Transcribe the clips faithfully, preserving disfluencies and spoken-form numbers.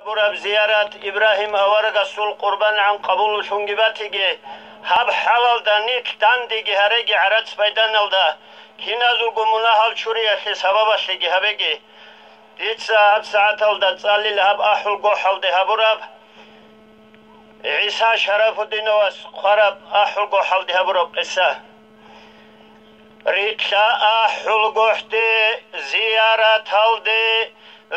Бураб зиярат Ибрагьим аварагасул къурбангӀан къабуллъунги батиги, гьаб хӀалалда нилъ дандеги гьареги гӀарац-пайданалда, киназулго мунагьал чуриялъе сабабалъеги гьабеги. Дица гьаб сагӀаталда цӀалила гьаб АхӀулгохӀалде гьабураб, ГӀиса Шарафудиновас хъвараб АхӀулгохӀалде гьабураб къиса. Рилълъа АхӀулгохӀде, зияраталде,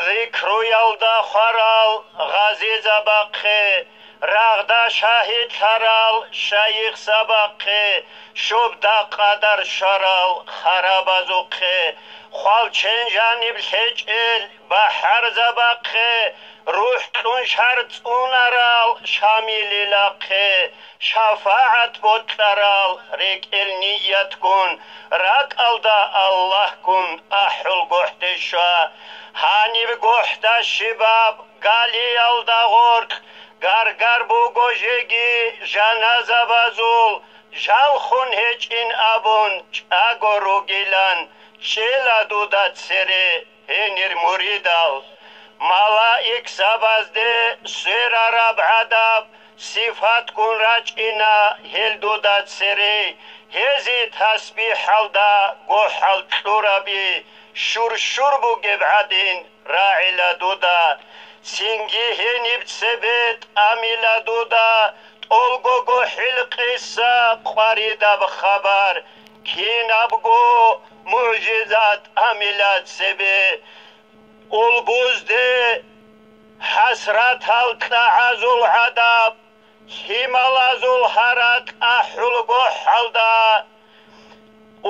зикруялда хварал гъазизабахъе, рагъда шагьидлъарал шайихзабахъе, щубда къадар щварал харабазухъе, хвалчен жаниб лъечӀел бахӀарзабахъе, рухӀ кьун шарцӀунарал Шамилилахъе, шафагӀат бокьарал рекӀел ниятгун, ракӀалда Аллагьгун АхӀулгохӀде щва. Гьаниб гохӀда щибаб галиялда гъоркь гаргар буго жеги жаназабазул, жалхун гьечӀин абун чӀаго ругилан, чӀела дуда цере гьенир муридал. Малаикзабазде сверараб гӀадаб сифатгун рачӀина гьел дуда цере, гьезие тасбихӀалда гохӀал кьураби, щур-щур бугеб гӀадин рагӀила дуда. Цинги гьениб цебе тӀамила дуда тӀолгого хӀилкъиса къваридаб хабар, кинабго мугӀжизат тӀамила цебе. Улбузде хӀасратал кьагӀазул гӀадаб, лъималазул гьаракь АхӀулгохӀалда.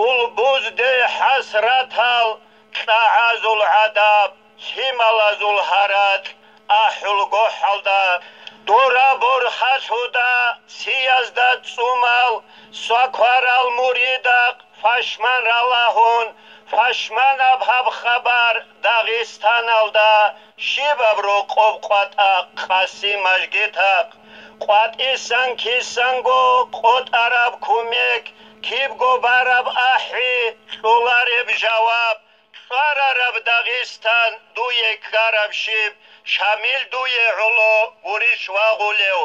Улбузде хӀасратал кьагӀазул гӀадаб, лъималазул гьаракь АхӀулгохӀалда. Дора борхалъуда сиязда цӀумал, свакварал муридахъ пашман ралагьун, пашманаб гьаб хабар Дагъистаналда щибаб рокъоб къватӀа Къаси мажгитахъ. КъватӀисан кисанго къотӀараб кумек, кибго бараб ахӀи, кьолареб жаваб, кьварараб Дагъистан дуе ккараб щиб, Шамил дуе гӀоло гурищ вагъулев?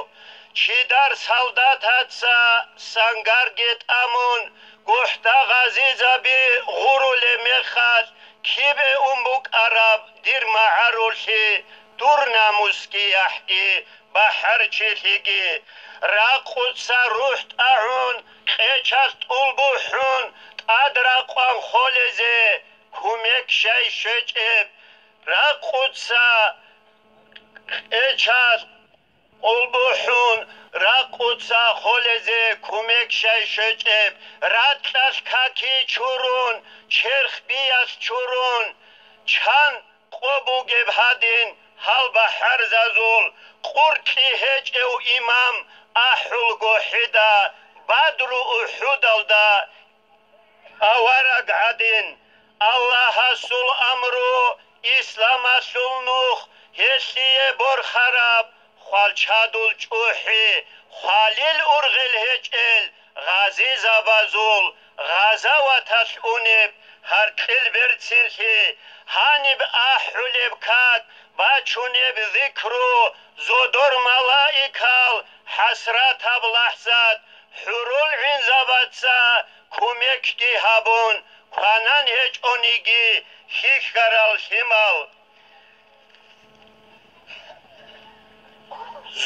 Чидар солдатаца сангарги тӀамун, гохӀда гъазизаби гъурулеб мехалъ, кибе ун букӀараб дир магӀарулъи, дур намусги яхӀги, бахӀарчилъиги? Ракъуца рухӀ тӀагӀун, къечалъ тӀул бухӀун, тӀад ракъван холезе кумек щай щвечӀеб? Ракъуца къечалъ тӀул бухӀун, ракъуца холезе кумек щай щвечӀеб? Ракьалъ каки чурун, черх биялъ чурун, чан къо бугеб гьадин гьал бахӀарзазул, къуркьи гьечӀев имам АхӀулгохӀида, Бадру-УхӀудалда авараг гӀадин, Аллагьасул амру, исламалъул нух, гьелъие борхараб хвалчадул чӀухӀи, хвалил ургъел гьечӀел гъазизабазул гъазаваталъ унеб гьаркьил берцинлъи, гьаниб ахӀулеб как, бачунеб зикру, зодор малаикал, хӀасратаб лахӀзат, хӀурул гӀинзабаца кумекги гьабун, кванан гьечӀониги хьихьарал лъимал.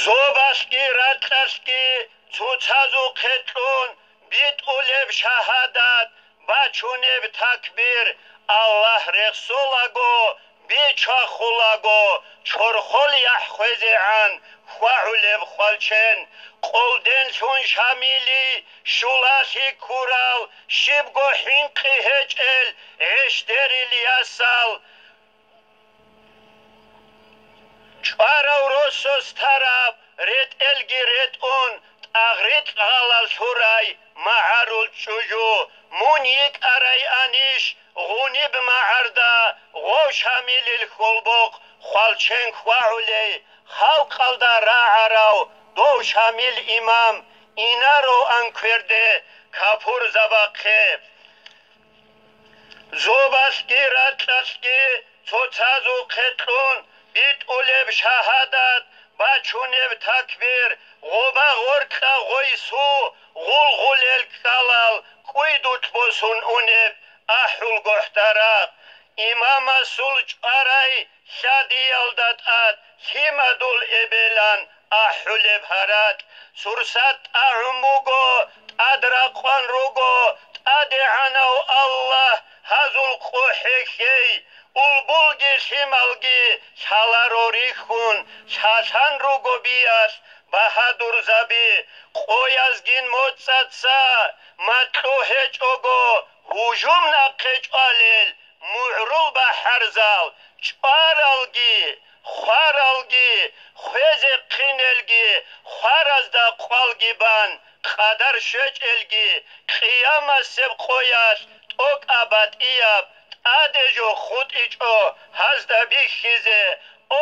Зобалъги ракьалъги цоцазухъе кьун битӀулеб шагьадат, бачунеб такбир, Аллагь рехсолаго, бичвахулаго, чорхол яхӀ хвезегӀан хьвагӀулеб хвалчен, къолденлъун Шамили щулалъи ккурал, щибго хӀинкъи гьечӀел гӀещдерил ясал, чӀварав росас тараб ретӀелги ретӀун, тӀагърикь гъалал лъурай магӀарул чӀужу, мун йикӀарай анищ гъуниб магӀарда гъов Шамилил хьолбохъ хвалчен хьвагӀулей, халкъалда рагӀарав дов Шамил имам инарав анкверде капурзабахъе. Зобалъги ракьалъги цоцазухъе кьун, итӀулеб шагьадат, бачунеб такбир, гъоба-гъоркьа гъойсу, гъулгъулел ккалал, кӀуйдулъ босун унеб ахӀулгохӀ дарахъ. Имамасул чӀварай лъадиялда тӀад лъимадул эбелан ахӀулеб гьаракь. Сурсат тӀагӀун буго, тӀад ракъван руго, ТӀадегӀанав Аллагь, гьазул къо хӀехьей, улбулги лъималги лъаларо рихьун, лъалъан руго биялъ багьадурзаби. Къоязгин моцӀаца макьу гьечӀого, гьужум нахъе чӀвалел мугӀрул бахӀарзал, чӀваралги, хваралги, хвезехъинелги, хваразда къвалги бан, къадар щвечӀелги, къиямасеб къоялъ тӀокӀаб батӀияб тӀаде жо хутӀичӀо гьазда бихьизе.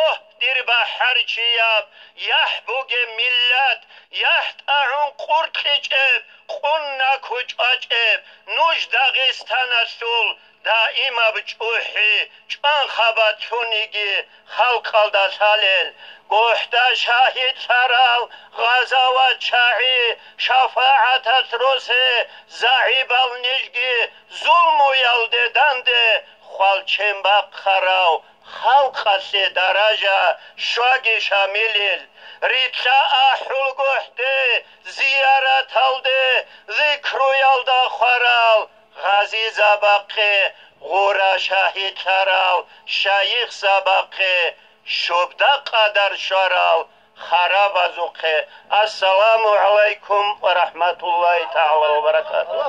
Огь, дир бахӀарчияб, яхӀ бугеб миллат, яхӀ тӀагӀун къуркьичӀеб, къунна кучӀвачӀеб, нуж Дагъистаналъул даимаб чӀухӀи, чӀван хабалъуниги халкъалда лъалел. ГохӀда шагьидлъарал гъазават чагӀи, шафагӀаталъ росе загьибал нижги, зулмуялде данде хвалчен бахъарав халкъалъе даража щваги шамилил. Рилълъа ахӀулгохӀде, зияраталде, зикруялда хварал гъазизабахъе, гъура шагьидлъарал шайихзабахъе, щобда къадар щварал харабазухъе. Ассаламу гӀалайкум ва рахӀматуллагьи тагӀала ва баракатугьу.